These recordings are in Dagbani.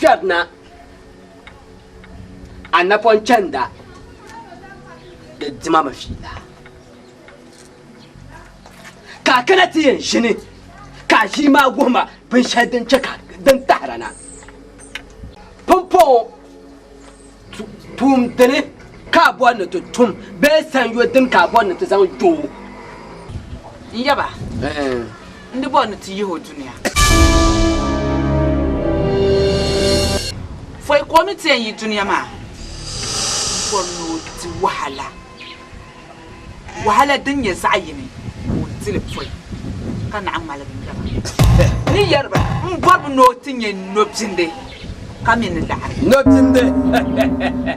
kpɛri na, a napɔŋ chanda, di dima mi fiila. Ka a kana ti yɛn ʒini, ka a ʒii maa guhi ma binshɛli din chɛ ka din tahira na. Pumpɔŋɔ tuum dini ka a bɔri ni ti tum bee sanyo dini ka a bɔri ni ti zaŋ yo o? N yaba, n di bɔri ni ti yihi o dunia. Fɔi ka o mi ti yɛn yi dunia maa, n bɔri ni o di wahala. Wahala din nyɛ zaɣ yini ka o di li pɔi ka naɣ ŋmaligi n-yɛba. N ni yɛri ba, m bɔri bi ni o ti nyɛ nɔbindi ka mi ni laɣiri. Nɔbindi.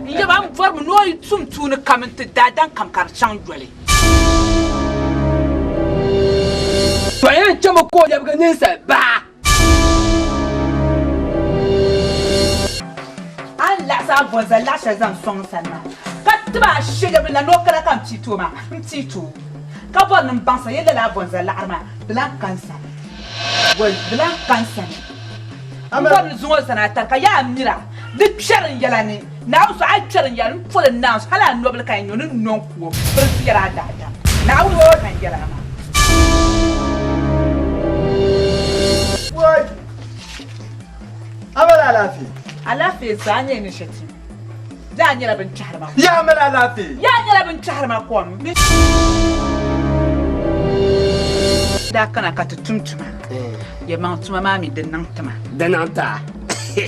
N yɛba, m bɔri mi ni o yi tum tuuni kam nti daadam kam ka di chaŋ yoli. Tɔ yɛn chɛmi ka o lɛbigi ninsal baa. A ni laɣisi a bɔza laɣ shɛli zaŋ sɔŋ n sani maa, ka tib a shɛlɛbili la ni o kana ka m pii ti o maa, m pii ti o, ka bɔri ni m baŋ sa yɛli lala a bɔza laɣiri maa di lan ka n sani. Wɛl, di lan ka n sani. M bɔri ni zuŋ o zani a tari ka yaa mira, di kpɛri n yɛla ni. Naawuni so, a yi kpɛri n yɛla ni, m poli n Naawuni so, hal a nobili ka n nyo ni n no n-ku o, bɛ di ti yɛri a daadam. Naawuni so ka n yɛl a maa. Wai! A mali alaafee? Alaafee zaa a nyɛla ni shɛ tim. Yaa nyɛla bɛn kpɛhiri ma kom. Yaa mali alaafee? Yaa nyɛla bɛn kpɛhiri ma kom. Daa kana ka ti tum tuma. Yɛlimaŋli tuma maa mi di niŋ ti ma. Di niŋ ti a.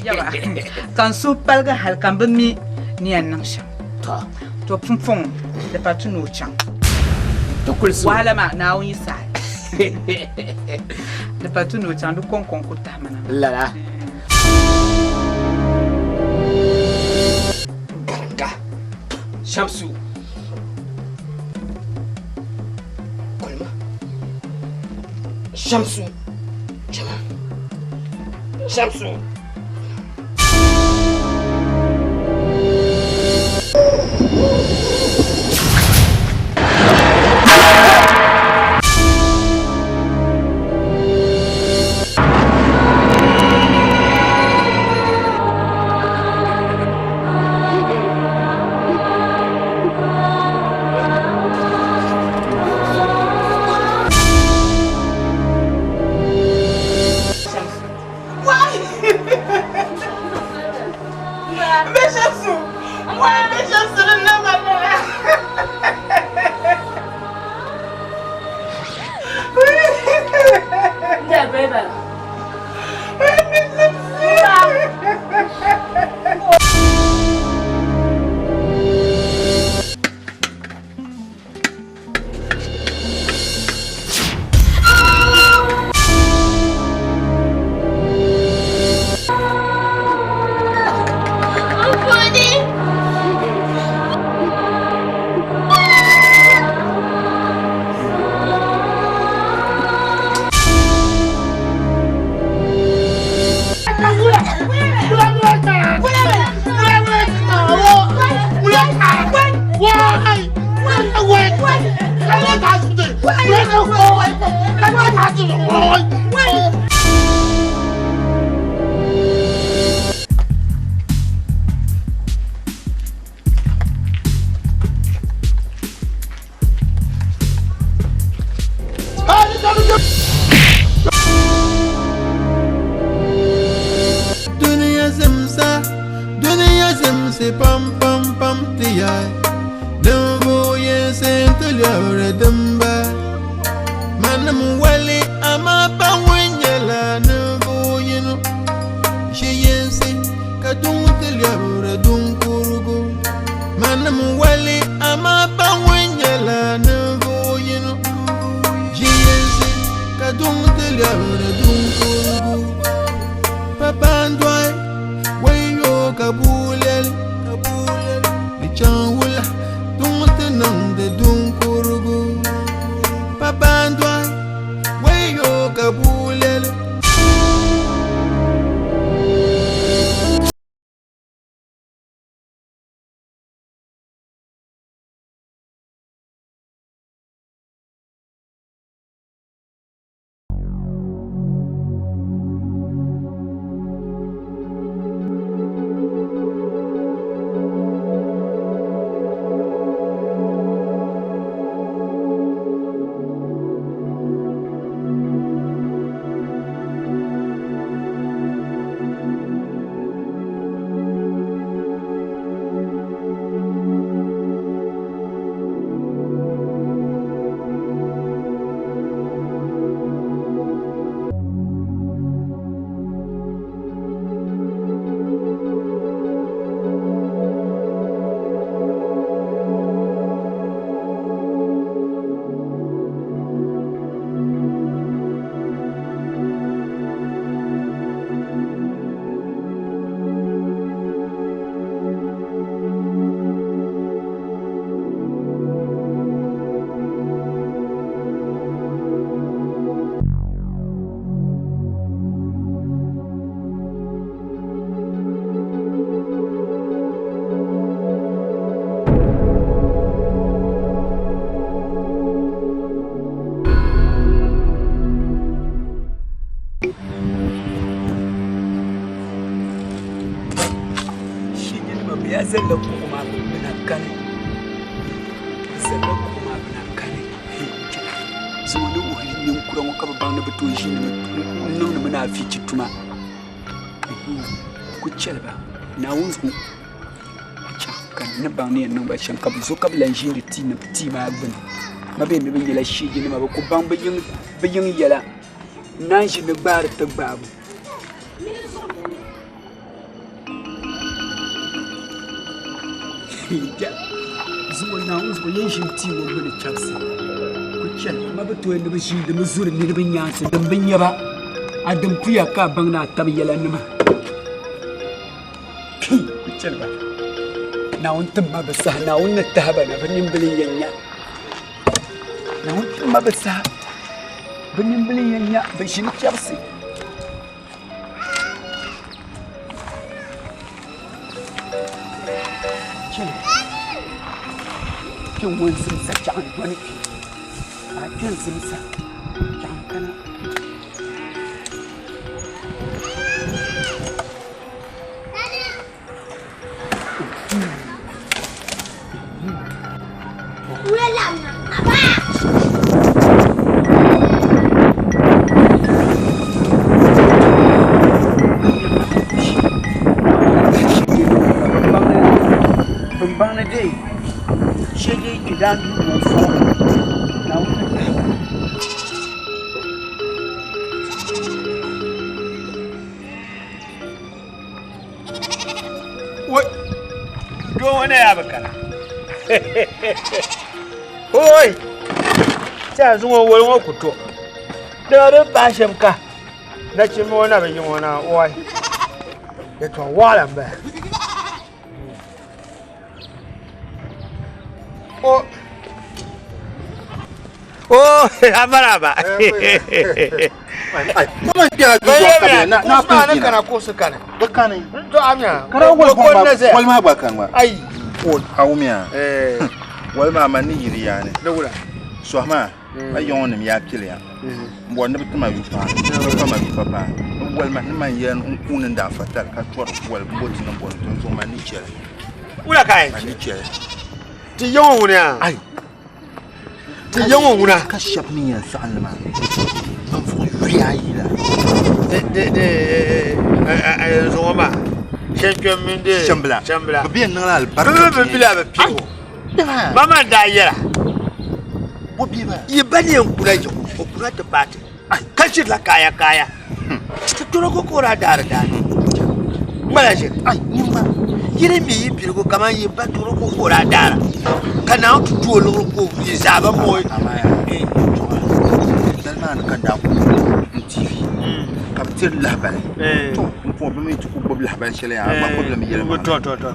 Yaba, ka n suhu paligi hali ka m bi mi ni yɛn niŋ shɛm. To pumpɔŋɔ di pa tu ni o chaŋ. Ti kulisi o. Wahala maa Naawuni yi saɣi. Di pa tu ni o chaŋ, di kɔŋko n-ku tahi ma na. Lala. Garinga. Shamsu. Kulima. Shamsu. Chama. Shamsu. Dunia zimsa, dunia zimsi pam pam pam ti yaai. Ninvuɣ yinsi nti lɛbiri dimba. Manim wali amaa pa ŋun nyɛla ninvuɣ yino. Ʒi yinsi ka duŋ ti lɛbiri duŋ kurigu. Manim wali amaa pa ŋun nyɛla ninvuɣ yino. Ʒi yinsi ka duŋ ti lɛbiri duŋ kurigu. Papa n-dɔɣi wayo ka bua lɛli di chaŋ wula duŋ ti niŋdi duŋ kurigu. Papa n-dɔɣi. zalila kuɣu maa bɛ na kani. Bɛ zalila kuɣu maa bɛ na kani. Zuŋɔ ni wuhi ninkura ŋɔ ka bɛ baŋ ni bɛ tooi ʒiinimi n-niŋdi mi ni afichi tuma. Ku chɛli ba Naawuni zuŋɔ a chaŋ ka n ni baŋ ni yɛn niŋ ba shɛm ka bɛ zo ka bɛ lan ʒiindi tia maa gbuni. Ma bee ni bɛ nyɛla shiijinima bɛ ku baŋ bɛ yiŋ yɛla. N naan ʒi ni gbaari ti gbaabu. Zuŋɔ Naawuni zuɣu yɛn ʒini tia ŋɔ gbuni chɛbisi ku chɛli amaa bɛ tooi ni bɛ ʒiindimi zuri niriba nyaansi din bi nya ba a din puya ka a baŋ ni a tabi yɛla nima ku chɛli ba Naawuni tim ma bi saha Naawuni ni tahi ba na bɛ nimbili n-yɛn nya Naawuni tim ma bi saha bɛ nimbili n-yɛn nya bɛ ʒini chɛbisi. Kpɛ ŋɔ n zimsa chɛɣu n doni kpɛ ka a kpɛ n zimsa chɛɣu n kana. Bin baŋ ni dee shee dee kpi daan duu ŋɔ sɔŋ Naawuni ni tahi ba. Wai doo ŋɔ na yaa bi kana. Oi! Tɛha zuŋɔ woli ŋɔ ku to. Dama bɛ paai shɛm ka nachimba ŋɔ na bi yi ŋɔ na oi. Yɛtɔɣ waɣila m-bala. O Oh, amaraba. Kuma kpɛra du zuɣu ka bɛ na na pun kana kuɣusi kani. Di kani. To amia. Kara wali ma wali maa gba kani maa. Ayi. O awumia. Eh. Wali maa man ni yiri yaani. Ne wula. Sɔhi maa. Ma yɔŋɔ nim yaa piliya. N bɔri ni bi ti ma yupa. Bi pa ma yupa paa. Ni wali ma ni man yɛn n kuuni n daa fatali ka tɔri wali n bo ti ni bɔri tin zuɣu man ni chɛli. Wula ka yɛn Man ni chɛli. Ti yɔŋɔ ŋuni yaa. Ayi. Ti yɔŋɔ ŋuna. Ka shɛba mi yɛn saɣim li maa ninvuɣ yuya ayi la. De de de zuŋɔ maa. Shɛnkpɛm mini de. Shɛmbila. Shɛmbila. Bɛ bɛ niŋla alibarika. Bɛ bɛ bila bɛ piɛgo. Ma man daa yɛra. Bo bɛ ba. Yi ba ni yɛn kuna yiŋ o kuna ti paati ka ʒirila kaaya kaaya. Ti tɔroko ka o daa daari daani. Ŋmala ʒiri. Ai nyimba. Yi di mi yi piligu kaman yi ba tɔroko ka o daa daara ka Naawuni ti tu o liɣiri ka o yi zaa ba mooi. Amaa yaa dali maa ni ka n daa ku n TV ka bi tiri lahabali to n puhi bi mi ti ku gbubi lahabali shɛli yaa a gba gbubili mi yɛli maa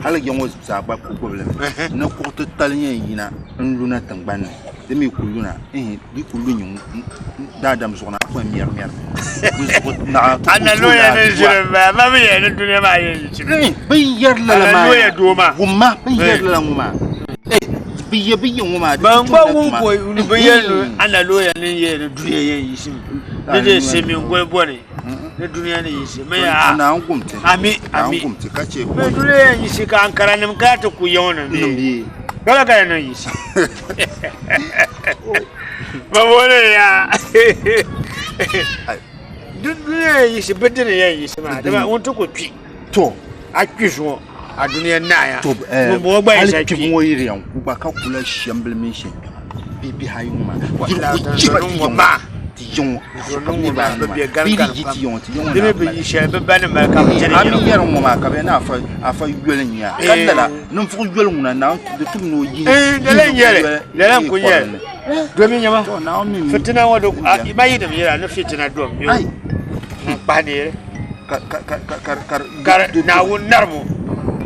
hali ya ŋɔ zaa gba ku gbubili mi ni kuɣu titali yɛn yina n luna tingbanni di mi ku luna di ku lu nyin daadam zuɣu na a ku yɛn mɛri mɛri mi di zuɣu naɣa ti ku Ana zooi loya la ni ʒiri n bala ma bi yɛli ni dunia maa yɛn yi chimi. Bin yɛri lala Ana maa loya doo maa. wumma bin yɛri lala ŋɔ maa bi yɛ bi yɛ ŋɔ maa di Ban ti gba tumda wum tuma. ko bi yɛli ni ana loya ni yɛli ni dunia yɛn yi shimi ni de silimiin goli bɔni ni dunia ni yi shimi mi yaa Naawuni gum ti Ami, Naawuni ami. gum ti ka chɛ mi dunia yɛn yi shi ka Ankara nim kana ti ku yɛŋɔ ni niŋ bee bee Dole ka yɛn niŋ yi shi ba bɔni yaa dunia yɛn yi shi bi dini yɛn yi shi maa dama ŋun ti ku kpi to a kpi zuŋɔ a dunia naaya to ŋun bɔŋɔ gba yɛn hali sa kpibu kpi ŋɔ yi di yɛn ku gba ka kula shɛmbili mini shɛnkpɛma bihi bihi ayi ŋɔ maa Wala, yiri ku chiba ti ŋɔ yɛŋɔ maa. ti yɛŋɔ Zɔnni ŋɔ maa bi bɛ bi gari yi ti yɛŋɔ ti yɛŋɔ Di mi bi yi shɛli bi ba ni mali ka bi chɛri a mi yɛŋɔ. yɛri ŋɔ maa ka bɛ ni afa yoli n nya ka lala ninvuɣu yoli ŋuna naawuni di tum ni o yihi Eh, lala n nyɛli lala n ku nyɛli domi nyɛma To, Naawuni mi mi. fitina ŋɔ do ma yi dim yɛla ni fitina dom yo Ai. n kpahi neeri ka ka ka ka ka ka ka Naawuni naribu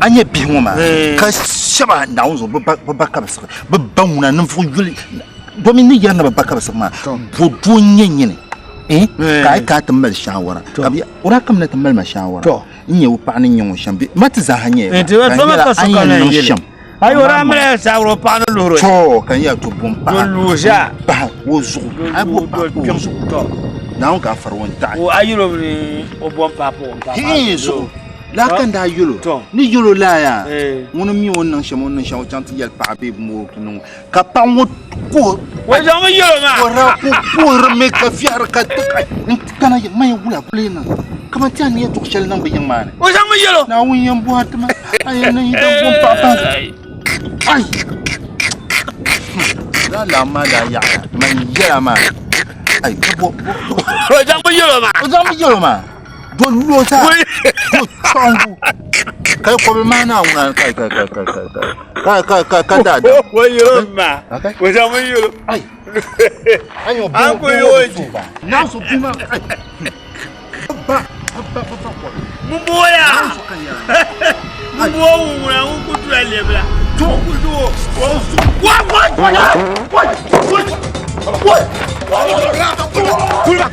a nyɛ bihi ŋɔ maa Eh. ka shɛba Naawuni zuɣu bi ba ka bi siɣi bi ba ŋuna ninvuɣu yoli domin ni yɛri ni bi ba ka bi siɣi maa bo doo n nyɛ nyini eh ka a yi kana ti mali shaawara ka bi o daa kamina ti mali ma shaawara n nyɛ o paɣa ni nyɛ ŋɔ shɛm bɛ ma ti zaaha nyɛ Eh, ti ba ka n so ma yɛla ka a sokam yɛn na niŋ yɛli. shɛm Ayi o daa mali saawara o paɣa ni luhiri o to ka n yɛla to bo n paɣa Do lu ʒa. pahi o zuɣu a yi bo pahi o zuɣu to Naawuni ka a fari o n taɣi o a yɛli o ni o bo n pahi pa o n pahi Hii zuɣu. Laa ka n daa yɛl o ni yɛl o laa yaa ŋuni mi o ni niŋ shɛm o ni niŋ shɛm o chaŋ ti yɛli paɣa bee bɛ o ti niŋ ka paɣa ŋɔ kuhi o zaŋmi yɛl o maa o daa ku kuhirimi ka viɛhiri ka ti ka n ti kana yiŋ man wula kuli niŋ kamani ti a ni yɛltɔɣ shɛli niŋ bɛ yiŋ maa ni o zaŋmi yɛl o Naawuni yɛn bɔhi ti ma a yɛn niŋ yidan bom paɣa pahi ai laa laa maa daa yaɣaya man yɛla maa ai ka bɔ o zaŋmi yɛl o maa o zaŋmi yɛl o maa do lo sa do chɔŋgu kai kɔbili maa naa ŋuna kai kai kai kai kai kai kai kai kai da da o yɛl o maa o zaŋmi yɛl o ai an yɔ An ku yi o ji. na so bi ma ai ba ba ba ba kɔ mun bɔya na so kan yɛra mun bɔ ŋuna ŋun ku tura lɛbila to ku to o wa wa wa wa wa wa.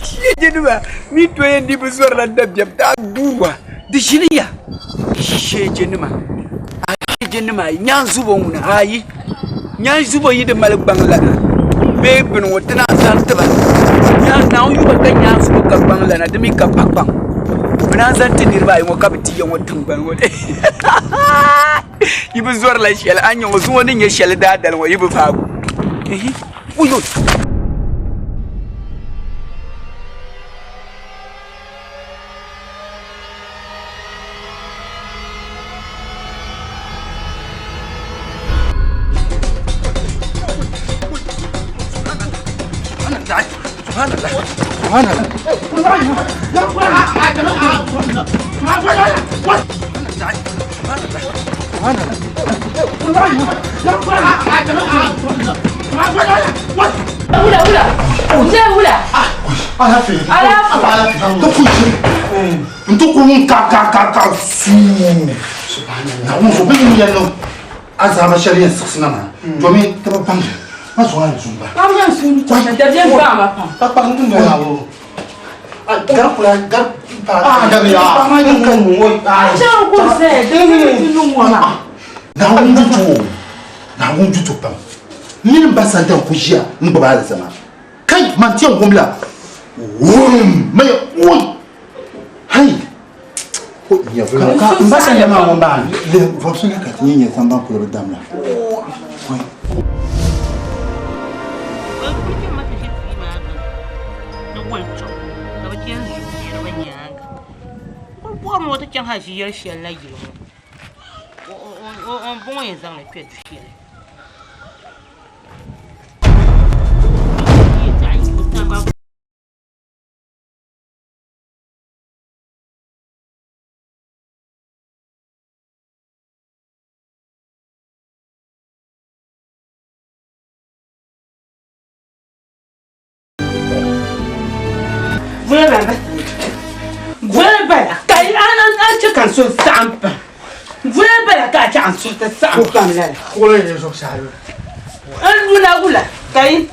Sheejenima ni to yɛn di bi zɔrila dabiɛm daa duuwa di ʒiniya sheejenima a sheejenima ayi nyaŋ zubo ŋuna ayi nyaŋ zubo yi di mali gbaŋ lana bee bini ŋɔ ti naan zaŋ tiba Naawuni yuba ka nyaŋ zubo ka gbaŋ lana di mi ka pa kpaŋ bi naan zaŋ ti niriba ayi ŋɔ ka bi ti ya ŋɔ tiŋgbani ŋɔ ni yi bi zɔrila shɛli a ni nya ŋɔ zuŋɔ ni nyɛ shɛli daadali ŋɔ yi bi vaagu wuyo. Wula wula. Mzee wula. N ti ku ŋun ka ka ka ka suu Naawuni so bɛ ni yɛn niŋ azaaba shɛli yɛn siɣisi na maa domin ti bi baŋ li ma zuɣu a ni zumba Pam yɛn suuni tɔna dabiɛm gbaai ma pam. Pa kpaŋ dun doli awo gari kula gari pa ah gari ya pa ma yin kan wo A chɛŋ ku zaya dabiɛm ti niŋ ŋɔ maa. Naawuni du to Naawuni du to pam mini ba sandan ku ʒiya n gbubi alizama kai man ti yɛn wumla wum ma yɛ oi hai ko nyɛvuli Ka n ba sanda maa ŋun baa le vɔbisi la ka ti nyɛ nyɛ samban kuli bi damla oi Bɔrimi o ti chaŋ hali ʒiyɛli shɛli la yili ŋɔ o ni bɔŋɔ yɛn zaŋli kpɛ du shɛli. Voli bala ka a chɛ ka n suhu saɣim pam. Voli bala ka a chɛ ka n suhu ti saɣim pam lala. N luna wula ka yi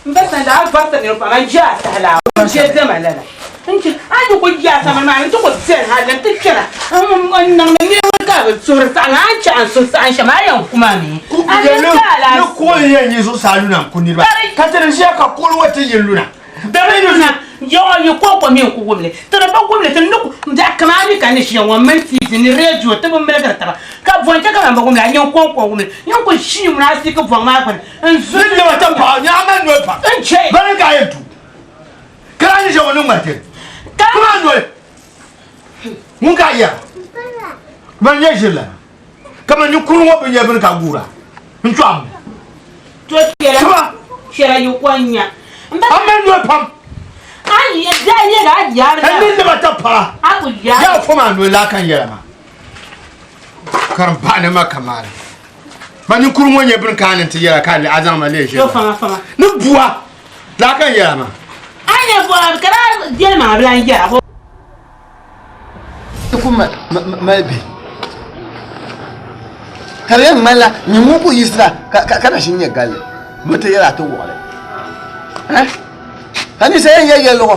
m ba sani a variti niriba pam a ni ʒe a saha la n je diɛma lala. N chɛ a ni kuli je a samani maa ni ti kuli beni hali n ti kpɛna n niŋdi niriba ka bɛ suhuri saɣim a ni chɛ a ni suhu saɣim shɛm a yɛn ku ma mi. A ni ka alaafee. Ni kuɣili yɛn yi zuɣusaa luna n-ku niriba, ka ti di ʒiya ka kuɣili ŋɔ ti yi luna. Di luna, yaɣa yi kɔŋko mi n-ku wum li. Ti di bi wum li, ti ni ku biɛɣu kam a mi ka ni ʒiya ŋɔ mini TV ni radio ti bi miligiri taba ka bɔŋ chɛ kaman bi wum li a nyin kɔŋko wum li. Nyin ku ʒii mini a siiki bɔŋ maa gbuni n-zuli. Ni lɛba taŋkpaɣu ni a mali noli pam. N chɛ. Bani ka a yɛn tu? Ka a ni ʒiya ŋɔ ni ŋmari ti. Ka. Ka maa noli. Ŋun ka a yɛra? Bani nyɛ ʒirilana. Kaman ninkuri ŋɔ bi nya bini ka guura n-chɔɣim ni. To kpɛla kpɛla yi ko n-nya. A mali noli pam. A yi da yɛla a yaari la. N ni laba ta paɣa. A ku yaari. Yaa fom a noli laa ka n yɛla maa. Karim paɣa ni ma kamaali. Ma ninkuri ŋɔ nyɛ bini ka a ni ti yɛla ka a zaŋ ma leei ʒiri. To fama fama. Ni bua laa ka n yɛla maa. A nyɛ bua ka daa yɛli maa bi lan yɛra. Ti ku mali bihi ka di yɛn ŋmanila nyin ŋun ku yiɣisira ka na shini nyɛ galli bɛ ti yɛla a ti wuɣili ka ninsal yɛn yɛli yɛlli ŋɔ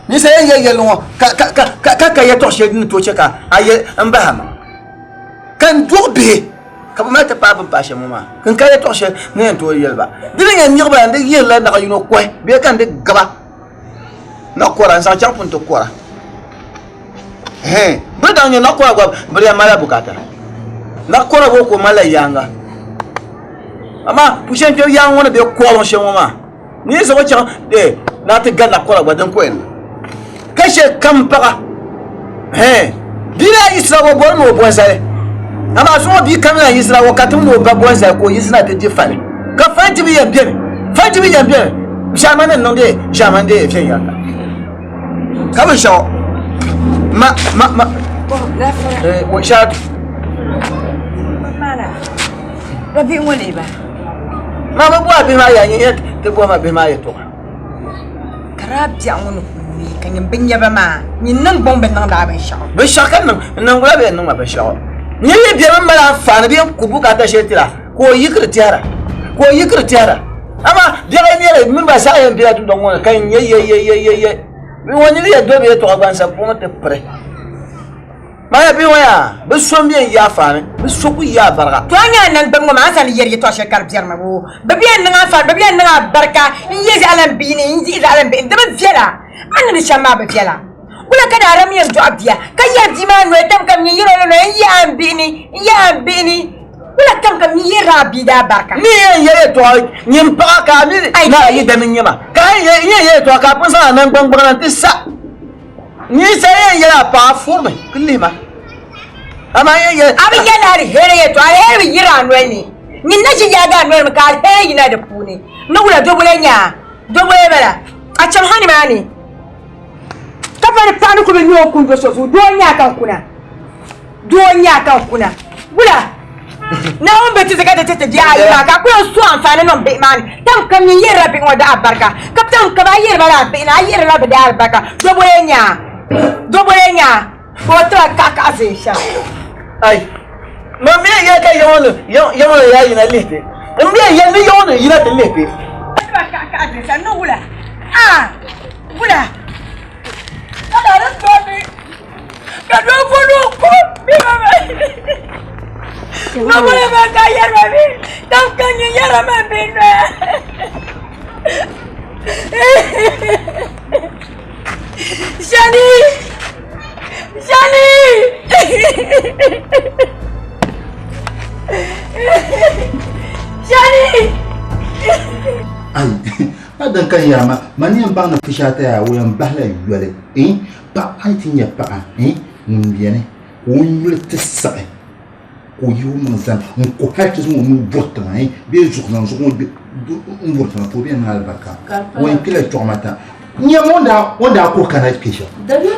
ninsal yɛn yɛli yɛlli ŋɔ ka ka yɛtɔɣ shɛli din ni tooi chɛ ka a yɛli m bahi a maŋa ka n dɔɣi bihi. Ka bɛ mali ti paai bɛ ni paai shɛm ŋɔ maa. Ka n ka yɛtɔɣ shɛli ni yɛn tooi yɛli ba. Di ni yɛn niɣi ba n di yihirila naɣ yino kɔhi bee ka n di gaba naɣ kɔra n-zaŋ chaŋ pun ti kɔra. Ɛhɛn, bɛ ni daŋ nyɛ naɣ kɔra gba bɛ di yɛn malila bukaata. Naɣ kɔra bɔ ka o malila yaaŋa. Amaa pushɛn kpɛbu yaaŋa ŋɔ ni be kɔriŋ shɛm ŋɔ maa, ni yi zaŋ o chaŋ ni a ti ga naɣ kɔra gba din ko yɛn niŋ. Ka shɛli kam paɣa, ɛhɛn, bia daa yiɣisira o bɔri ni o bo n-zali. Amaa zuŋɔ bia kam lan yiɣisira o katiŋ ni o ba bo n-zali ka o yiɣisina ti di fali. Ka fali dibu yɛn beni, fali dibu yɛn beni, ʒiɛmani n-niŋdi ʒiɛmani di viɛnyɛliŋga. Ka binshɛɣu ma ma ma o shɛli ma bi bɔhi bihi maa yaa nyɛ ti bɔhi ma bihi maa yɛltɔɣa. Ka daa biɛɣu ŋɔ ni kuli neei ka nyin bi nya ba maa, nyin niŋgbuŋ bi niŋdi a binshɛɣu. Binshɛɣu ka niŋ, n niŋgbula bee n-niŋ ma binshɛɣu. Nyin yi bemi m-mali anfaani bee n-ku bukaata shɛli tira ka o yi ka di tɛhira, ka o yi ka di tɛhira. Amaa biɛɣu yi nyɛli mini ba zaa yɛn bela dundɔŋ ŋɔ ni ka n nya yɛyɛyɛyɛ. Bɛ ŋɔ nini yɛn doli bɛ yɛltɔɣa gba n-sa puuni ti piri. Maya bihi ŋɔ yaa, bɛ so m-be n-yi afaani, bɛ so ku yi a bariga. To a nya a naŋgban ŋɔ maa, a ni sani yɛri yɛtɔɣ shɛli ka di biɛri ma boo? Bɛ bi yɛn niŋ anfaani, bɛ bi yɛn niŋ a barika n-ye zaɣilan bihi ni n-dihi zaɣilan bihi ni. Di bi viɛla. A ni niŋdi shɛm maa bi viɛla. Wula ka Daadam yɛn dɔɣi bia ka yɛri bia maa noli tam kam nyin yɛr o la noli n-ye a m bihi ni, n-ye a m bihi ni? Wula kam ka nyin yɛrila a bia daa barika? N ni yɛn yɛli yɛtɔɣa nyin paɣa ka a mi ni a yidana n-nyɛ ma, ka a ni yɛn yɛli yɛtɔɣa ka a pun zaŋ a naŋgbaŋgbaŋ na nti sa. Ninsal yɛn yɛli a paɣa furimi ku lihi ma, amaa yɛn yɛli. A bi yɛli aliheri yɛtɔɣa, aliheri bi yiri a noli ni. Nyin na ʒi yaagi a noli mi ka aliheri yina di puuni. Ni wula dobole n-nyɛ a? Dobole bala. A chaŋ ha nimaani ka pa ni paɣa ni kuli bi nya o kuni do so zuɣu, doo n-nyɛ a ka n kuna. Doo n-nyɛ a ka n kuna. Wula? Naawuni bi ti ti ka ti ti ti bihi ayi maa ka a ku yɛn su anfaani niŋ bihi maa ni. Tam kam nyin yihirila bihi ŋɔ daa alibarika, ka tam kam a yihiri ba la a bihi ni, a yihirila bɛ daa alibarika. Dobole n-nyɛ a, dobole n-nyɛ a, ka o tiba kaɣikaɣi zinshɛm. Ai, man mi yɛli ka yaŋɔ ni yaŋɔ ni yaa yina lihi ti. N mi yɛli ni yaŋɔ ni yina ti lihi ti. Tiba kaɣikaɣi zinshɛm ni wula? Ah, wula? Ka daa di dɔbi. Ka doo boli o kum bi ma ma boli ma ka yɛri ma mi tam ka nyɛ yɛra ma bi noya Shani Shani Shani Ai a din ka yaa ma ma ni yɛn baŋ ni Fushaata yaa o yɛn bahila yoli eh Paɣa a yi ti nya paɣa ŋun beni ka o nyuli ti saɣi ka o yi o maŋ zani n-ku hali ti zaŋ o nuu buri tiŋa bee zuɣu zaŋ zuɣu ŋɔ m-buri tiŋa ka o bɛn niŋ alibarika o yɛn kpila chuɣu maa tiŋa. N-nyam o ni daa kuhi kana kpe shɛm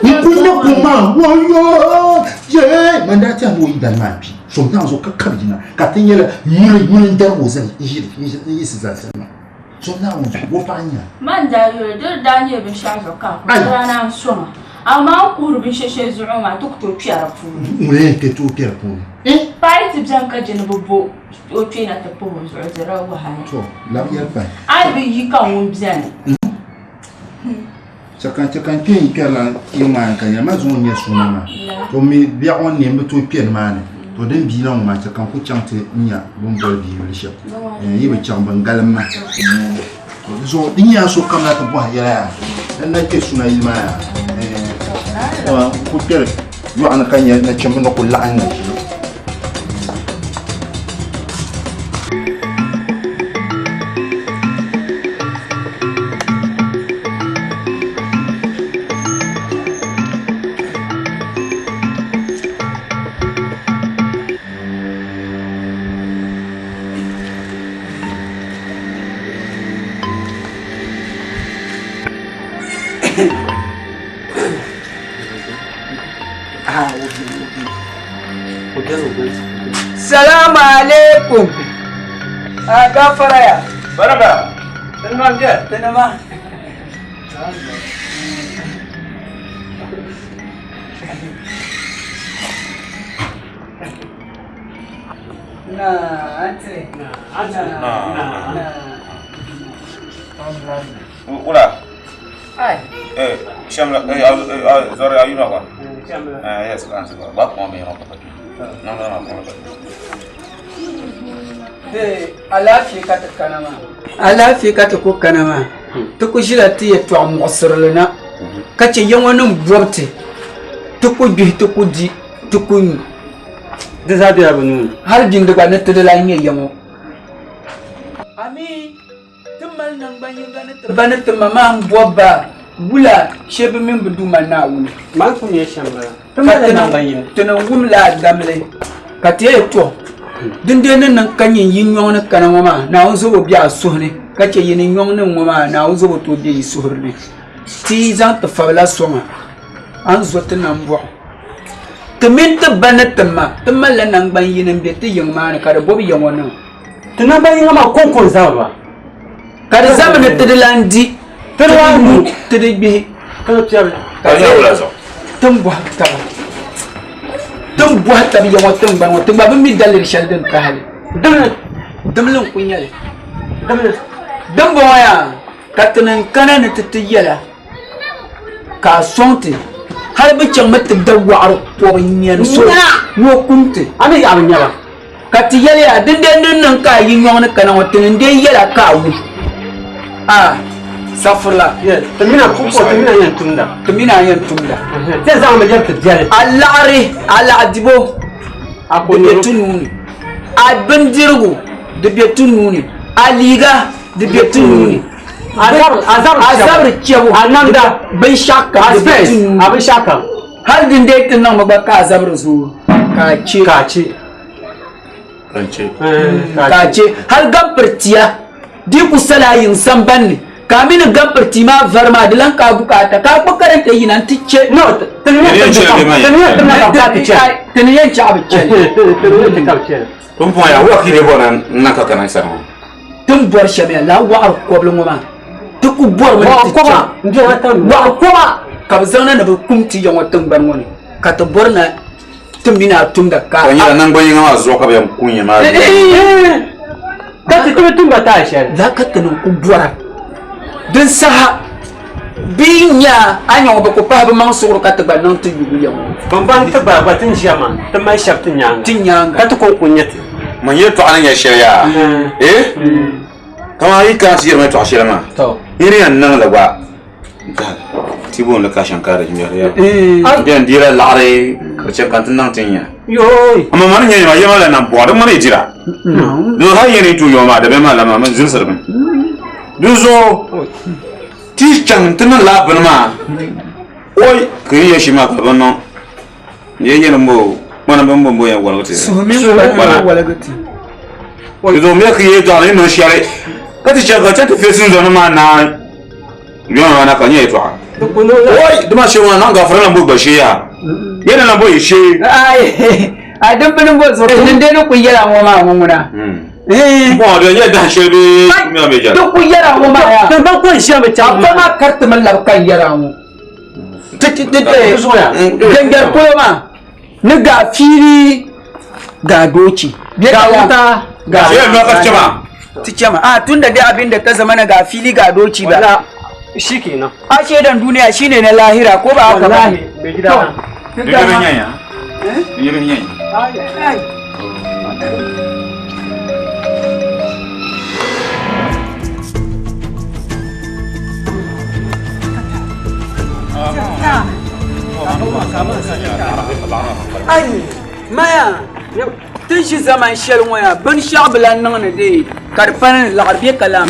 n-kuli ni kum maa wayo yee man daa tɛhi ni o yidana maa n-kpi so n-daŋ zuɣu ka kabi yina ka ti nyɛla nyuli nyuli n-darigi o zali n-yiɣisi zali sani maa. So Naawuni zuɣu, o paɣa n-nyɛ a. Man daa yuli, di di daa nyɛla binshɛɣu zuɣu ka a kuli di daa naan sɔŋ a. Amaa n kuhiri binshɛ shɛli zuɣu maa ti ku tooi kpe di puuni. Ŋuni yɛn kpe tooi kpe di puuni? Paɣa yi ti beni ka je ni bɛ bo o kpee na ti puhi o zuɣu di dirila wahala. To, labi yɛli pahi. A yi bi yi ka ŋun beni. Chɛ ka n kpe n-kpɛrila yiŋ maa ni ka nyɛ ma zuŋɔ n-nyɛ suuna maa. To mi biɛɣu ŋɔ ni m bi tooi kpe nimaani. To din bia na ŋɔ maa chɛ ka n ku chaŋ ti nya bɛ ni boli bia yuli shɛm. Yi bi chaŋ bɛn galim ma. To di zuɣu di nyɛla sokam na ti bɔhi yɛla yaa n na kpe suuna yili maa yaa. N ku kpɛri yɔɣu ni ka nya nachimba ni ku laɣim na ʒili. Salamu alaikum. A gafara ya. Baraka. Tinima n-bɛ. Tinima. Na, antire. Na, na. Wula. Ai. Shamla, sorry, are you not one? Yes, answer. Back on me, no, no, no, no. Alaafee ka ti kana maa. Alaafee ka ti ku kana maa. Ti ku ʒila ti yɛtɔɣ muɣisirili na, ka chɛ ya ŋɔ nim bɔbi ti. Ti ku gbihi, ti ku di, ti ku nyu. Di zaa bela bɛ nuu ni. Hal bindi gba ni ti di lan nyɛ ya ŋɔ. Amii! Ti mali naŋgban yinga ni ti ba ni ti ma maa m-bɔbi ba wula shee bɛ mini bɛ Duuma Naawuni. Man ku nyɛ shɛm bala. Ti malila naŋgban yini. Ti ni wum la a damli ka ti yɛli, Tɔ! Dindee ni niŋ ka nyin yi nyɔŋ ni kana ŋɔ maa, Naawuni zobo be a suhu ni, ka chɛ yi ni nyɔŋ ni ŋɔ maa, Naawuni zobo tooi be yi suhuri ni. Ti yi zaŋ ti fabila sɔŋ a, a ni zo ti nambɔɣu. Ti mini ti ba ni ti ma, ti malila naŋgban yini m-be ti yiŋ maa ni ka di bɔbi ya ŋɔ niŋ. Ti naŋgban yiŋa maa kɔŋko n-zami ba. Ka di zami ni ti di lan di, ti di lan nyu, ti di gbihi. Ka di piɛbi. Ka di nyɛla wula zuɣu? Ti ni bɔhi taba, ti ni bɔhi taba ya ŋɔ tiŋgbani ŋɔ, ti gba bi mi daliri shɛli din tahi li. Dimli. Dimli n-kul nyɛ li. Dimli. Dimbɔŋɔ yaa, ka ti ni kana ni ti ti yɛla. Ka a sɔŋ ti, hal bɛ chaŋmi ti da wɔɣiri kɔbu n-nyɛri so ni o kum ti. A mi yaɣi bi nya ba. Ka ti yɛli ya, Dindee ni niŋ ka a yi nyɔŋ ni kana ŋɔ, ti ni dee yɛl a ka a wum. A, Safirila. Ti mini a pumpɔŋɔ, ti mini a yɛn tumda. Ti mini a yɛn tumda. Ti yɛn zaŋmi lɛbi ti biɛli. A laɣiri, a laɣidibo, di be ti nuu ni. A bindirigu, di be ti nuu ni. A liiga, di be ti nuu ni. A zabiri chɛbu, a namda, binshɛɣu kam, a spɛs, a binshɛɣu kam. Hali din dee ti niŋmi gba ka a zabiri zooi ka a chɛ. Ka a chɛ. Ka a chɛ. Hali gampiri tia di ku sala a yiŋ sambanni ka a mi ni gampiri tia maa vari maa di lan ka a bukaata ka a kpuɣi karanta yina nti chɛ. No, ti ni yɛn Ti ni yɛn chɛ a bi chɛ li. Ti ni yɛn chɛ ka bi chɛ li. Pumpɔŋɔ yaa wula ka yi lee bɔri ni n na ka kana n sani ŋɔ? Ti ni bɔri shɛm yaa lala wɔɣiri kɔbili ŋɔ maa ti ku bɔrimi ni ti chaŋ wɔɣiri kɔba ka bɛ zaŋ na ni bɛ kum ti ya ŋɔ tiŋgbani ŋɔ ni ka ti bɔri na ti mini a tumda ka. Ka di nyɛla naŋgban yiŋa maa zuɣu ka bɛ yɛn kun ya maa. Ka ti ti bi tum ba taai shɛli. Lala ka ti ni ku bɔra din saha. Bɛ yi nya a nya ŋɔ, bɛ ku pahi bɛ maŋ suɣuri ka ti gba niŋ ti yubu ya ŋɔ. Bɛ baŋ ti gba gba ti ni ʒiya maa, ti mali shɛba ti nyaaŋa. Ti nyaaŋa. Ka ti kɔŋko n-nyɛ ti. Man yɛltɔɣa ni nyɛ shɛli yaa, eh? Kaman yi kana ti yɛri ma yɛltɔɣa shɛli maa, yi ni yɛn niŋ li gba ti booni li cash and carry ŋmɛri ya. N yɛn deela laɣiri ka di chɛ ka n ti niŋ ti nya. Amaa man ni nyɛ maa, ya maa la nam bɔɣa, di ŋmani yi dira. Di hali yi ni tuui yɔɔ maa, dabiɛm maa lan maa, man zimsirimi. Dinzuɣu ti chaŋ ti niŋ laa bini maa oi ka yi yɛ shim maa ka bi niŋ n yɛ yɛli mo kpana bin bɔn yɛn waligi ti kpana dinzuɣu mi ka yɛ tɔɣa ni niŋ shɛli ka ti chaŋ ka chaŋ ti feesi zɔni maa naai yɔŋ maa na ka nyɛ yɛltɔɣa oi di maa shee maa naŋ gafara lan bo gba shee yaa yɛli lan bo yi shee a din bini bo zuɣu din dee ni ku yɛla ŋɔ maa ŋɔ ŋuna Bɔŋɔ di nyɛla dahin shɛli bee kumya bee jɛra? Ti ku yɛra ŋɔ maa yaa. Ti ban kɔŋ ʒiya mi chaŋ maa. A maa karitimi labi ka n yɛra ŋɔ. Ti ti ti Gɛngɛri polo maa ni gaa fiili gaa doochi. Gaa wuta. Gaa Shee nɔ ka ti chɛ maa. Ti chɛ maa. A tunda dai abin da ta zama na gaa fili gaa doci ba. Wala shi kenan. A shaidan duniya shine na lahira ko ba haka ba? Wallahi mai gida na. Di yɛri nyanya. Di yɛri nyanya. Ai, maya, ti ʒi zaman shɛli ŋɔ yaa, binshɛɣu bi lahi niŋ ni dee ka di pani ni laɣiri bɛ ka lahi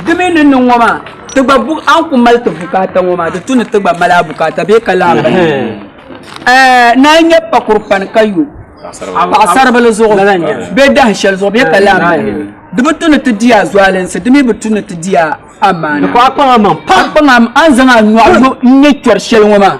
Di mi ni niŋ ŋɔ maa, ti gba a ni ku mali ti bukaata ŋɔ maa, di tu ni ti gba mali a bukaata bee ka lahi bala. Naa n-nyɛ pakuri pani ka yo paɣisaribila zuɣu bee dahin shɛli zuɣu bee ka lahi bala. Di bi tu ni ti di a zualinsi, di mi bi tu ni ti di a amaana. A kpaŋ amaŋ pam. A ni zaŋ a nyɔɣu yo n-nyɛ kpɛri shɛli ŋɔ maa.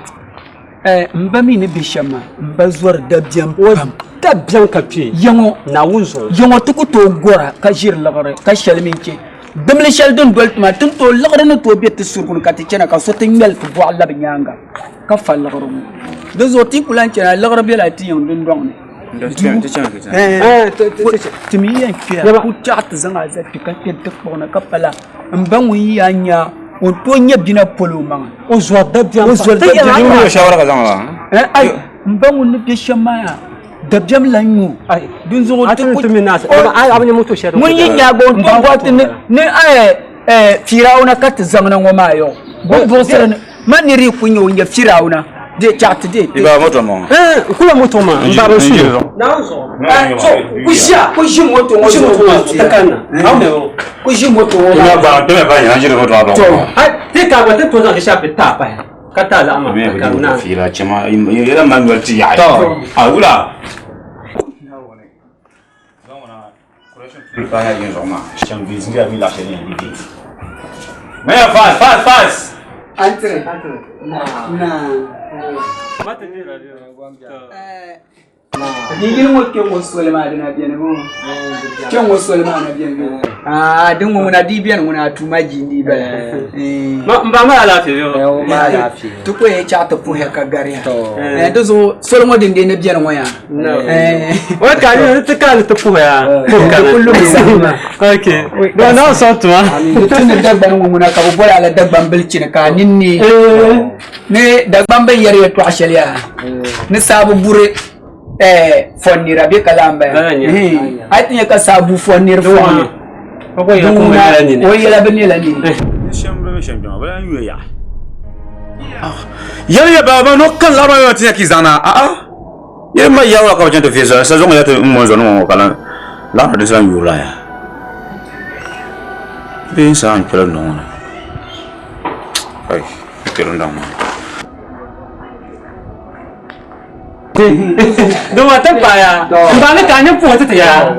M ba mi ni be shɛm maa, m ba zɔri dabiɛm pam. Dabiɛm ka kpe. Yaŋɔ. Naawuni zuɣu. Yaŋɔ ti ku tooi gɔra ka ʒiri liɣiri ka shɛli mi n-chɛ. Dimli shɛli din doli ti maa, ti ni tooi liɣiri ni tooi be ti surugu ni ka ti chana ka so ti ŋmɛli ti bɔɣu labi nyaaŋa ka fa liɣiri ŋɔ. Di zuɣu ti yi ku lahi chana, liɣiri bela ti yiŋ dundɔŋ ni. Ti mi yɛn kpɛya ku chaɣ ti zaŋ a zali kpe ka kpɛri ti kpuɣi na ka pala m ba ŋun yi yaa nya o ni tooi nya bina polo o maŋa. O zɔri dabiɛm O zɔri dabiɛm. Shawara ka zaŋ ba. Ai, m ba ŋun ni be shɛm maa yaa. Dabiɛm lan nyu. Dinzuɣu A ti ti mi na a bi nya moto shɛli. Ŋun yi nya gba o ni ti ni ni Firawuna ka ti zaŋna ŋɔ maa yɔ. Bɛ buɣisiri ni man niri yi ku nya o nya Firawuna de chaɣ ti de. I ba moto maa. N kula moto maa n ba bi su. So ku ʒiya ku ʒi moto ŋɔ zuɣu ti kanna. Ku ʒi moto ŋɔ maa. Ba ti ba nya ʒiri moto maa. To ti ka gba ti to zaŋ shɛli ti taa pahi. Ka taa zaɣ maa ka na. Fiila chɛma yɛla man noli ti yaɣi. A wula. Maya fast fast fast. Antire. Na. Ni yili ŋɔ kpe ŋɔ soli maa dina beni ŋɔ kpe ŋɔ soli maa na beni ŋɔ aa din ŋɔ ŋuna dii beni ŋuna a tuuma jindi bala n ba maa alaafee bɛ o ma alaafee ti ko yɛn chaɣ ti puhiya ka gariya di zuɣu soli ŋɔ din dee ni beni ŋɔ yaa o ka ni ti ka ni ti puhiya kullu sahima okay do na so tuma ti ni Dagbani ŋɔ ŋuna ka bi boli a la Dagban bilichini ka a ninni Ni Dagbamba yɛri yɛtɔɣ shɛli yaa ni saabu buri fɔnnira bɛ ka lahi bala a yi ti nya ka saa bu fɔnniri fɔŋ ni o yɛla bi nɛla nini. Yɛli ya baba no kan laɣima yɔna ti nya ka yi zaŋ na a'a yɛli ma yawula ka bi chɛni ti fiɛ sa zuŋ ya ti n mɔni zɔni ŋɔ ka lan laɣima di zaŋ yuuri la ya bee n saa n kpɛla nɔ ŋɔ ni. Doma ti paaya n ba ni ka a ni puhi ti ti ya.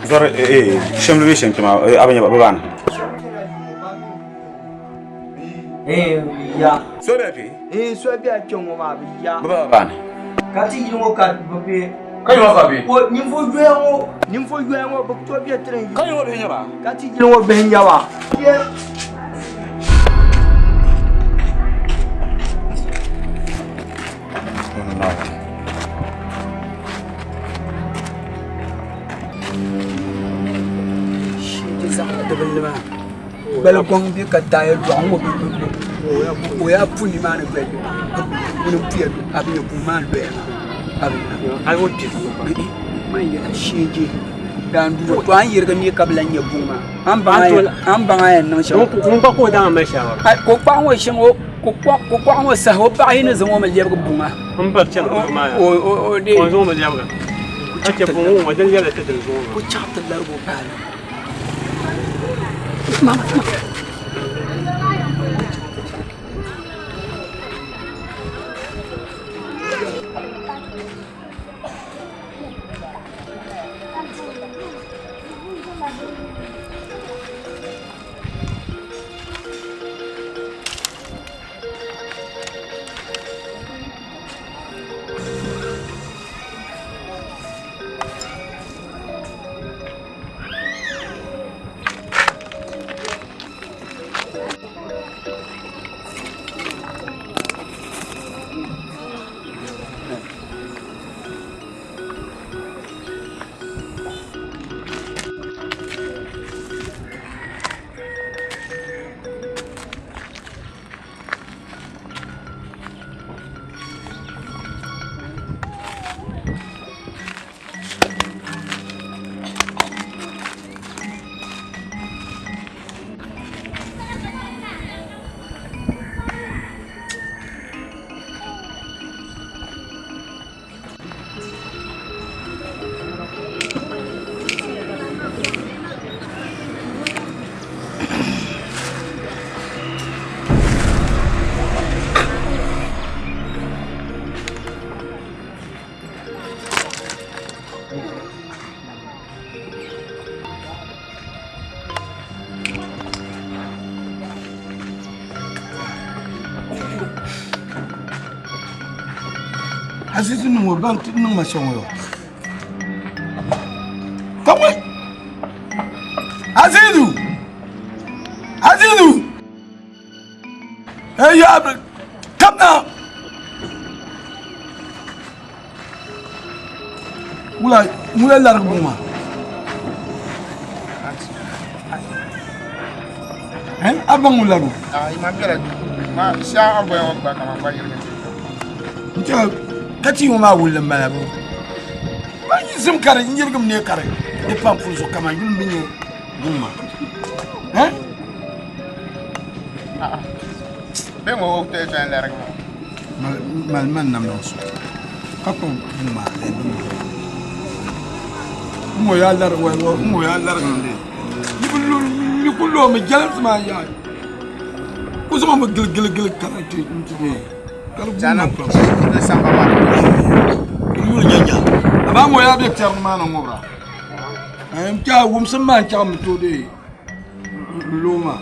Zɔri shɛm bɛ shɛm kpɛma a bi nya ba baani. Ya. So bɛ kpe? Ee, so bɛ kpe ŋɔ maa bi ya. Bɛ ba baani. Ka ti yili ŋɔ ka bi be. Ka yili ŋɔ ka bi? O ninvuɣ yoya ŋɔ, ninvuɣ yoya ŋɔ bɛ ku tooi be ti ni. Ka yili ŋɔ bihi n-nyɛ ba? Ka ti yili ŋɔ bihi n-nyɛ ba. Shee zaŋ dibili maa. Gbali goŋ bɛ ka taaya doɣu ŋɔ o yaa pu nimaani doli ŋuni n puya a bi nya buŋ maa ni doya maa a bi nya man yɛla sheeje daanduwa to a ni yirigi neei ka bi lahi nya buŋ maa a ni baŋ a yɛn niŋ shɛm ŋun gba ka o daŋ mali shɛli ko kpaɣu ŋɔ shɛŋa ko kpaɣu ŋɔ saha o paɣa yi ni zaŋ o mi lɛbigi buŋa n bari chɛni buŋ maa o o o zaŋ o mi lɛbiga ka chɛ buŋ ŋɔ din lɛbila ti dini zuɣu maa ko chaɣ ti larigi o paali Azizi niŋ o ban ti niŋ ma shɛŋ ŋɔ ka ŋɔ Azizu Azizu Hey, ya come now. Wula wula larigi buŋ maa. A baŋ ŋun lari o? N tɛha ka ti ŋɔ maa wulli m-bala bɔ? Man yi zim ka di n yirigim ne ka di pa n puli zuɣu kaman yuli m-bi nyɛ buŋ maa. Mali man nam niŋ so ka kpuɣi buŋ maa bini maa. N ŋɔ yaa lari wai n ŋɔ yaa larigim li. Yi bi lu yi ku loomi jɛlinsi maa yaa ku zaŋ mi gili gili gili ka ti n ti bɛ ka di guui na pam. Yuli nya nya amaa ŋɔ yaa bɛ piɛri maa ni ŋubira n kpɛha wumsim maa n chaŋ mi tooi dee n loo maa.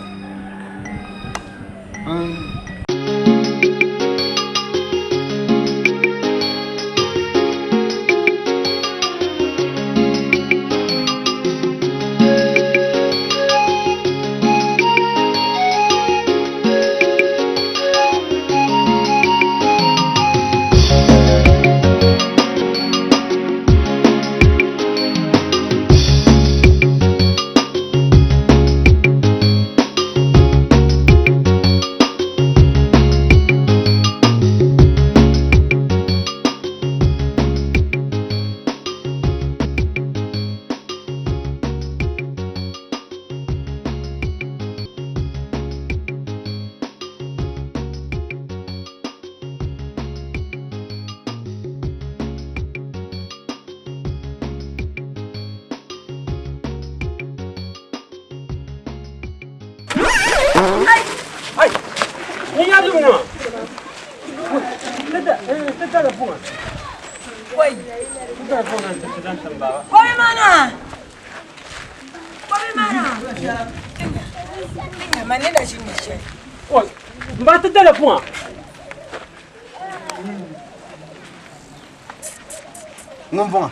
Ŋun bɔŋɔ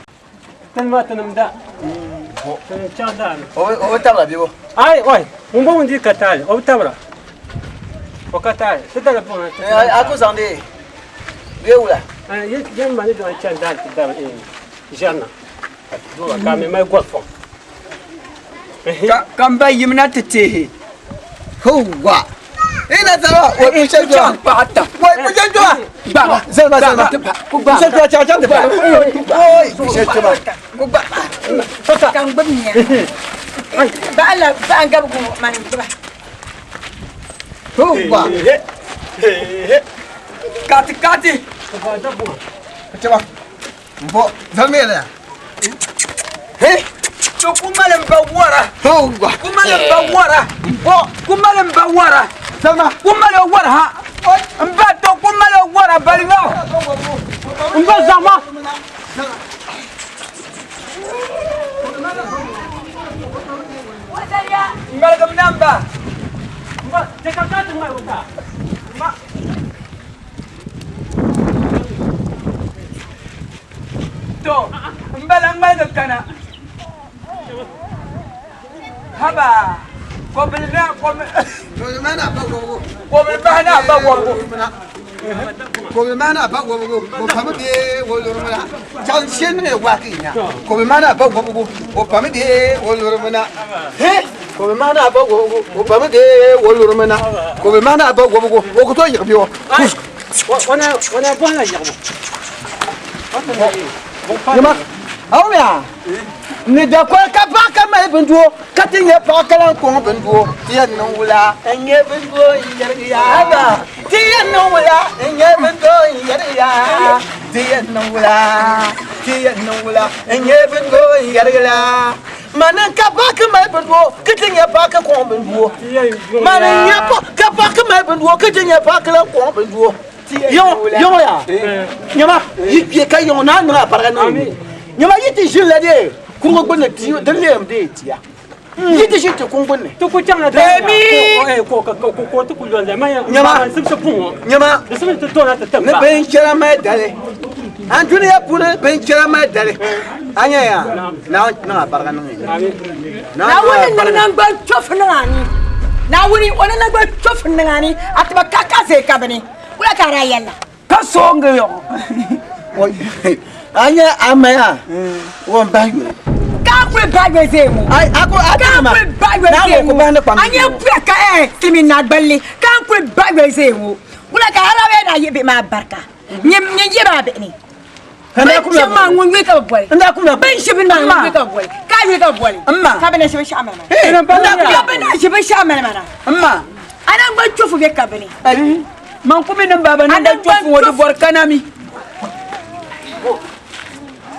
Tini maa tinim da. Tinim chaŋ daa ni. O bi tabira bebo. Ai oi, ŋun bɔŋɔ di ka taali, o bi tabira. O ka taali, ti dala buŋa. A ku zaŋdi bee wula? Yɛn ma ni zaŋ chani daa ti dari ʒɛrina ka a mi mali gɔri fɔŋ. Ka m ba yimina ti teehi. Hoowa! Ina zama wa kushe jwa. Wa kushe jwa. Gbaba. Zama zama. Kushe jwa cha cha ba. Oi kushe jwa. Gba. Kan gbubi nya. Ba Allah ba an gabu man gba. Hoowa! Kati kati. Chaba. Mbo zalmi ya. He. To kumali n ba wara. Hoowa! Kumali n ba wara. Mbo kumali n ba wara. Zalma. Kumali wara ha. N ba to kumali wara bali ŋɔ. N ba zama. Ŋmaligim na m ba. Mba, chɛ ka ka ti ŋmaligi ka. Mba. To, n bala ŋmaligi kana. Haba, kɔbili na kɔbili. Kɔbili bahi na ba wɔbigu. Kɔbili maa na ba wɔbigu o pami bee o lurimi na chaŋ shee niŋ waaki nya kɔbili maa na ba wɔbigu o pami bee o lurimi na he kɔbili maa na ba wɔbigu o pami bee o lurimi na kɔbili maa na ba wɔbigu o ku tooi yiɣi bɛ o. O na bɔhila yiɣibu. Nyama awuya ni dakoli ka paɣa ka mali bindoo ka ti nyɛ paɣa ka lahi kɔŋ bindoo ti yɛn niŋ wula n nyɛ bindoo n yɛrigi ya ti yɛn niŋ wula n nyɛ bindoo n yɛrigi ya ti yɛn niŋ wula ti yɛn niŋ wula n nyɛ bindoo n yɛrigi la mani ka paɣa ka mali bindoo ka ti nyɛ paɣa ka kɔŋ bindoo mani n nyɛ ka paɣa ka mali bindoo ka ti nyɛ paɣa ka lahi kɔŋ bindoo yɔŋɔ ya nyama yi kpe ka yɔŋɔ naa niŋ a pariga niŋ nyama yi ti ʒinila dee kurugu gbunni di leem dee tiya yi ti ʒini ti kuŋ gbunni Ti ku chaŋla Demi! ko ko ko ko ti ku lɔli ma ya Nyama. sibisi puŋ ŋɔ. Nyama. Di sibisi ti toona ti tim ni ba. binchɛra mali dali an duniya puuni binchɛra mali dali a nya ya naa niŋ a pariga niŋ Naawuni niŋ naŋgban tofi niŋ a ni. Naawuni o ni naŋgban tofi niŋ a ni a tiba ka ka zee ka bini. Wula ka a daa yɛli la? Ka sooŋgi yɔŋɔ. A nyɛ a maya o n bahi yoli. Ka kuli bahi yoli zee ŋɔ. Ai a ko a Ka kuli bahi yoli zee ŋɔ. A nyɛ puya ka eh silimiin naa gballi ka n kuli bahi yoli zee ŋɔ. Wula ka ala bɛ daa yihi bihi maa barika. Nyɛ nyɛ yihi maa bihi ni. Bin shɛba maa ŋun yuli ka bɛ boli. Bin shɛba maa ŋun yuli ka bɛ boli. Ka yuli ka bɛ boli. Ka bɛ na ʒi binshɛɣu mali mana. Ka bɛ na ʒi binshɛɣu mali mana. A naŋgban chofu bɛ ka bini. Man ku mi ni n baaba naŋgban chofu ŋɔ di bɔri kanami.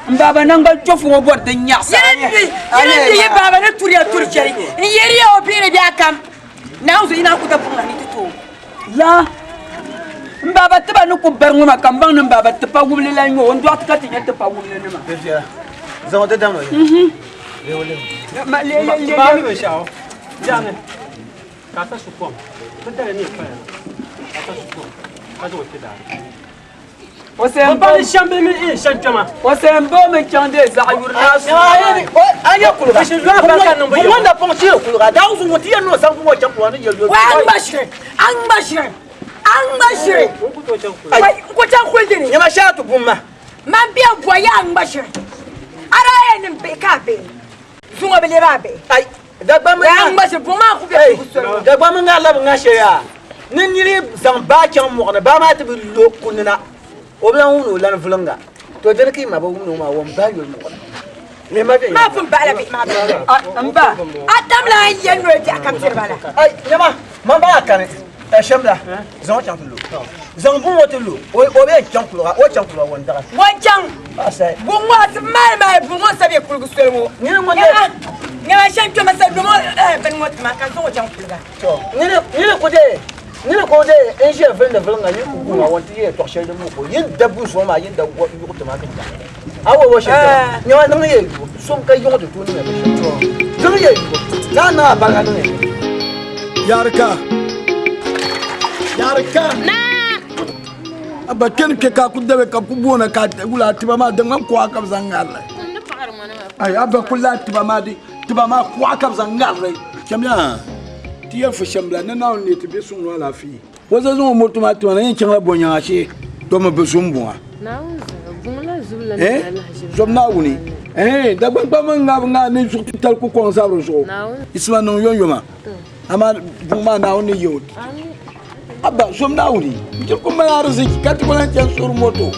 N baaba naŋgban chofu ŋɔ bɔri din nyaɣisa. Yɛli n yi baaba ni turiya turi shɛli n yɛriya o bihi ni bɛ a kam. Naawuni zuɣu yi naan ku da buɣim na ni ti tooi. La n baaba tiba ni ku bari ŋɔ maa ka n baŋ ni n baaba tipa wumli la n-nyɛ o n dɔɣi ti ka ti nya tipa wumli nima. Zaŋ o ti damdi o Maani binshɛɣu biɛɣuni ka a sa su kom ti dali mi paya ka a sa su kom ka zaŋ o ti daa. O sɛn Bɛ shɛm bɛ mini in shɛm kpɛma. O sɛn bo mi chaŋ dee zaɣ yuri naa su. A nyɛ kuliga. Bɛ shiri lɔhi barika niŋ bɛ Buŋ ŋɔ napɔŋ ti yɛ kuliga. Daa wusu ŋɔ ti yɛn niŋ zaŋ buŋ ŋɔ chaŋ kuliga ni yɛ yoli. Wai a ŋma shiri, a ŋma shiri, a ŋma shiri. Wai n ku chaŋ kuli dini. Nyama shɛli ti bum ma. Man bɛ bɔ ya a ŋma shiri. A daa yɛn niŋ bihi ka a bihi. Zuŋɔ bi lɛbi a bihi. Ai Dagbamb Wai a ŋma shiri buŋ maa ku bɛ kuligu soli ŋɔ. Dagbamb ŋarila bi ŋa shɛli yaa. Ni niri zaŋ baa chaŋ mɔɣuni baa maa ti bi lo kunina o bi lan wumdi o lani vuliŋga. To dini ka yi ma bi wumdi o maa o n bahi yoli mɔɣuni. Lihim ma viɛnyɛliŋga. Maa pun bahila bihi maa bini. M ba. A tamla a ni yɛli ni o biɛɣu kam tiri ba la. Ai nyama man baa kani shɛmbila zaŋ o chaŋ ti lo. Zaŋ buŋ ŋɔ ti lo o bɛ yɛn chaŋ kuliga o chaŋ kuliga o ni daɣi. O chaŋ buŋ ŋɔ a ti maali maali buŋ ŋɔ sa bɛ kuligi soli ŋɔ. Nini ŋɔ nyɛ. Nyama shɛm kpɛma sa lomo bini ŋɔ tima ka zaŋ o chaŋ kuliga. Nini ku dee nini ku dee n ʒiya vilindi viliŋga yin ku guuma ŋɔ ti yɛn tɔɣ shɛli din muɣi yin da bu zuɣu maa yin da yuɣu tima ti chaŋ. A wo wo shɛli kpɛma nyama niŋ yɛ yubu som ka yuɣu ti tooi niŋ ya binshɛɣu niŋ yɛ yubu naa niŋ a bariga niŋ ya Yarika Yarika Abba kpɛni kpɛ ka ku dabe ka ku boona ka wula tiba maa di ŋmani kuɣa ka bi zaŋ ŋarili ayi abba ku lahi tiba maa di tiba maa kuɣa ka bi zaŋ ŋarili chamiya ti yɛli fo shɛm bila ni Naawuni ni ti bɛ suŋ ni alaafee o za zaŋ o moto maa tima na yɛn chaŋla bɔnyaŋa shee to mi bi zum buŋa eh zom Naawuni eh Dagbaŋ mi ŋabi ŋaa ni zuɣu titali ku kɔŋ zabiri zuɣu isima niŋ yomyoma amaa buŋ maa Naawuni ni yɛ o Abba zom Naawuni n chɛ ku mali ariziki ka ti ku lahi chani suhuri moto.